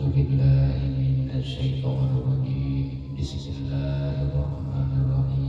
A'udzu billahi minasyaitonir rajim. Bismillahirrahmanirrahim.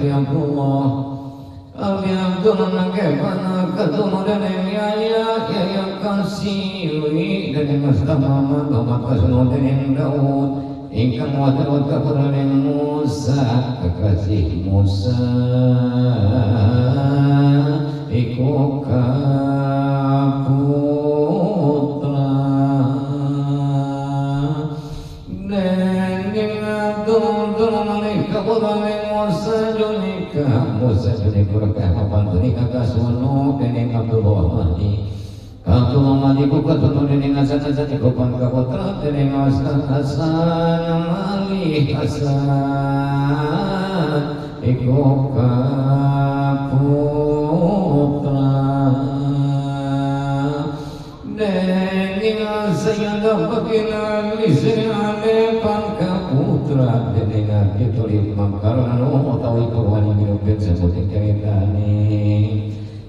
Abi Abdullah Abi Abdullah nangkepana ketemu dening Yahya Yahya kasih dening Mustafa Muhammad kasunu dening Daud ingkang wadawat kaputraning Musa kekasih Musa iku kaputra dening Abdul malih kaputraning Musa junika Musa junika rekah papan kasunu dening Abdullah Mahdi Abdullah Mahdi ku kasunu dening Hasan Hasan iku pan kaputra dening Hasan Hasan malih Hasan iku kaputra dening Sayyidah Bakina lisane pan kaputra dening Abi Thalib mangkarana utawi wali mirupin sebutin ceritane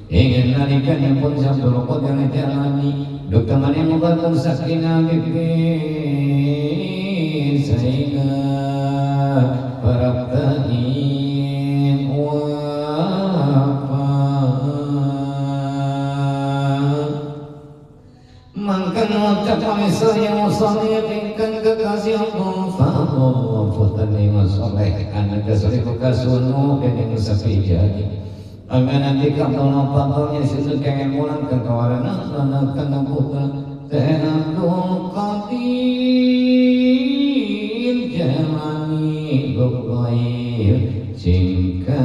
ingin nalikanipun Abdul Qadir jalani duk temane mubatun sakinah bibi sehingga parabtain wafat mangkan ucap misalnya musani ingkang kekasih Allah fadl putane masoleh anak kasuriku kasunu dening sapi jadi agar nanti kabdol patolnya situ kengen mulan ke kawarana lana kang putra Abdul Qadir Jalani Ghair singkarena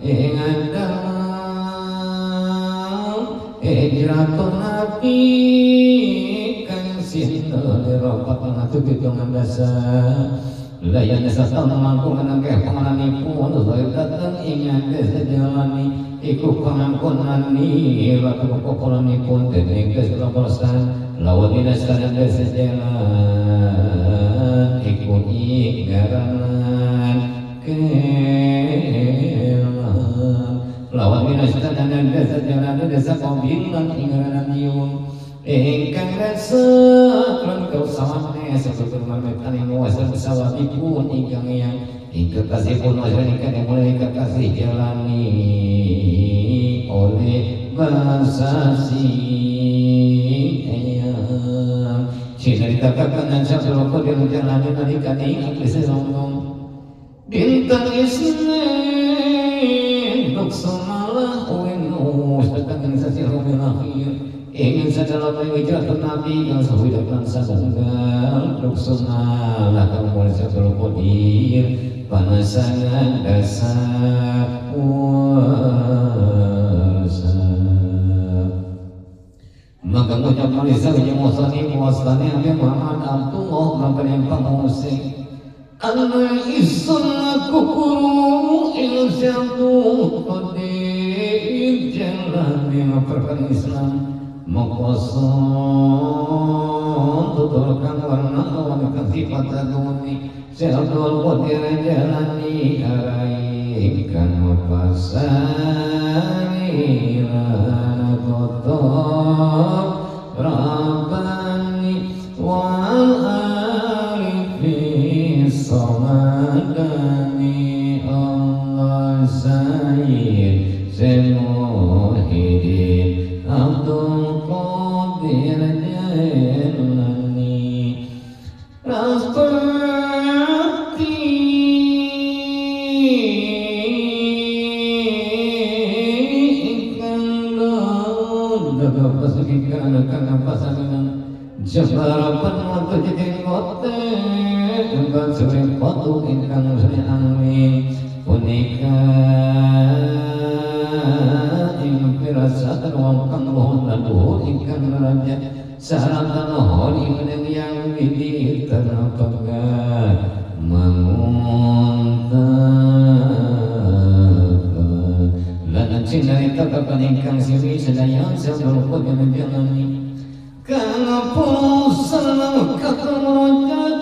ing dalem hijratun Nabi kang sinten lirapat pitung dasar layan satan mangku menangkeh pengananipun zahir datang ingat desa jalani iku pangangkonani ratu kokolanipun dening desa persan lawan dinasan desa jalan iku ingaranan kelang lawan dinasan desa jalan desa kobilan ingaranan yiung ingkang rasa lan kausawane sebetulnya marmetane wasan sawabipun ingkang yang ingkang kasihpun wasan ingkang mulai ingkang kasih jalani oleh bahasa sing eyang cinaritakan dan Abdul Qadir jalani nalikane ing songong dinten Isnin luksamalah winus datang ing sasi Rabiul Akhir ingin sadar hijrah Nabi kang sahudah lan satunggal luksunalah kang mulai Abdul Qadir panasangan dasar puasa maka ngucap malisa jeung musani muasani Abi Muhammad Abdullah maka yang pangusik ana isun kukuru ing Abdul Qadir jalani perkara Islam maqasan tutur kang warna lawan kang sifat aduni si Abdul Qadir jalani arai kang pasani lan kotor rabbani wal arifi samadani Allah sayyid semuhidin Abdul Qadir Jailani Raspati ingkang daga pasugikan kang pasangan jabarapan wonten jenggote tunggal sore foto ingkang sri angin punika ing pirasatan wong kang luhur lan luhur ingkang raja saratan hon ing yang widi tenapagan mangunta lan cinarita kapan ingkang siwi sedaya Abdul Qadir jalani kang pusan katemu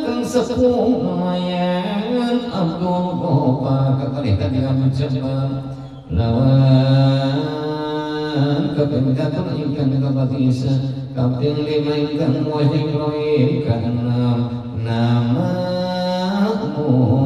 kang sepuh lumayan Abdul Gopar kakalih tadi Abdul Jabbar lawan kaping katon ingkang kapatisa kaping lima ingkang wahing rohim kanam nama Anu.